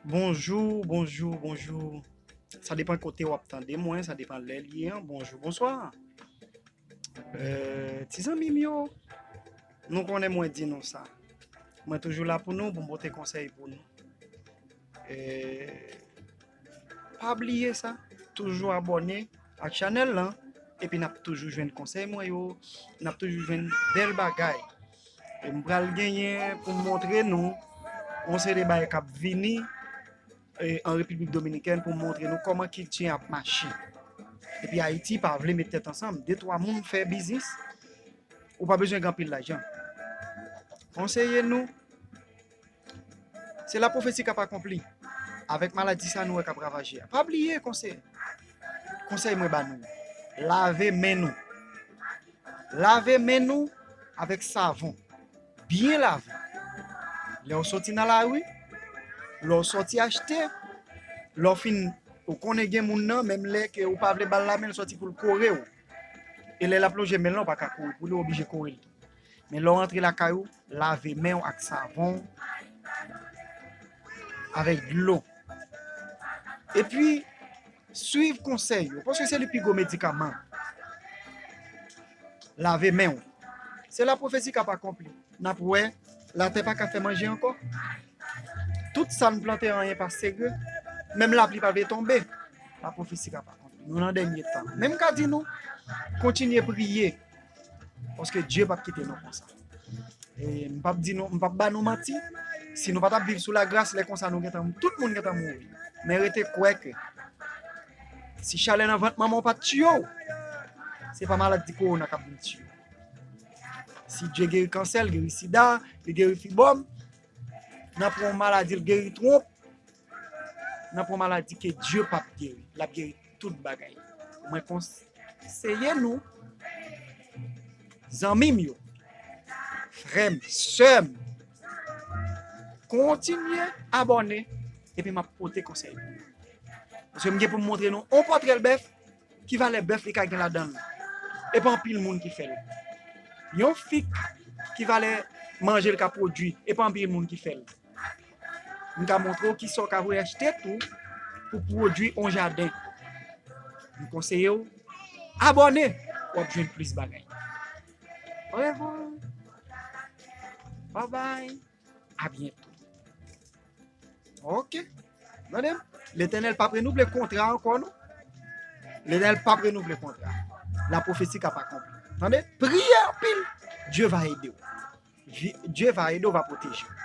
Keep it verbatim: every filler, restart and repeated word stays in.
Bonjou, bonjou, bonjou. Sa depann kote w ap tande mwen, sa depann lè l ye an. Bonjou, bonswa. Euh, ti zanmi m yo, nou konnen mwen di nou sa. Mwen toujou la pou nou, pou m pote konsèy pou nou. Euh, pa bliye sa, toujou abòne ak chanèl lan, epi n ap toujou jwenn konsèy mwen yo, n ap toujou jwenn bèl bagay. E m pral genyen pou m montre nou yon seri de bagay k ap vini e, an Repiblik Dominikèn pou montre nou kòman kilti an ap mache. Epi Ayiti pa vle met tèt ansanm. De twa moun fè biznis, ou pa bezwen gen anpil lajan. Konseye nou, se lapwofesi k ap akonpli avèk maladi sa nou wè k ap ravaje a. Pa bliye konsèy, konsèy mwen ba nou, lave men nou. Lave men nou avèk savon. Byen lave. Lè w soti nan lari, lè w soti achte, lè w fin, ou konnen gen moun nan, menm lè ke ou pa vle ba l lamen, l soti pou l kore w. E lè l ap lonje men l lan, ou pa ka kouri pou li, ou oblije kore l tou. Men lè w antre lakay ou, lave men w ak savon, avèk dlo. Epi, swiv konsèy yo, paske se li pi gwo medikaman. Lave men w. Se lapwofesi k ap akonpli. N ap wè, latè pa ka fè manje ankò. Tout sa n plante, anyen pa sere. Menm lapli pa vle tonbe. Lapwofesi k ap akonpli. Nou nan dènye tan. Men m ka di nou, kontinye priye. Paske Dye p ap kite nou konsa. E m p ap di nou, m p ap ba nou manti. Si nou pa t ap viv sou lagras, lè konsa nou gentan, tout moun gentan mouri. Men rete kwè ke si chalè nan vant manman w pa t tiye w, se pa maladi kowona k ap vin tiye w. Si Dye geri kansè, l geri sida, li geri fibwòm, nan pran yon maladi, l geri twonp, nan pran maladi ke Dye p ap geri. L ap geri tout bagay. Mwen konseye nou, zanmi m yo, frè m, sè m, kontinye abòne, epi m ap pote konsèy pou nou. Paske m gen pou m montre nou yon pòtrè bèf, ki valè bèf li ka gen ladan l. E pa anpil moun ki fè l. Yon fig, ki valè manje l ka pwodui, e pa anpil moun ki fè l. M ka montre w kisa w ka voye achte tou pou pwodui yon jaden. M konseye w abòne, w ap jwenn plis bagay. Orevwa. Babay. A byento. Ok. Tande m. Letènèl p ap renouvle kontra ankò, non. Letènèl p ap renouvle kontra. Lapwofesi k ap akonpli. Tande? Priye anpil. Dye va ede w. Vi- Dye va ede w, va pwoteje w.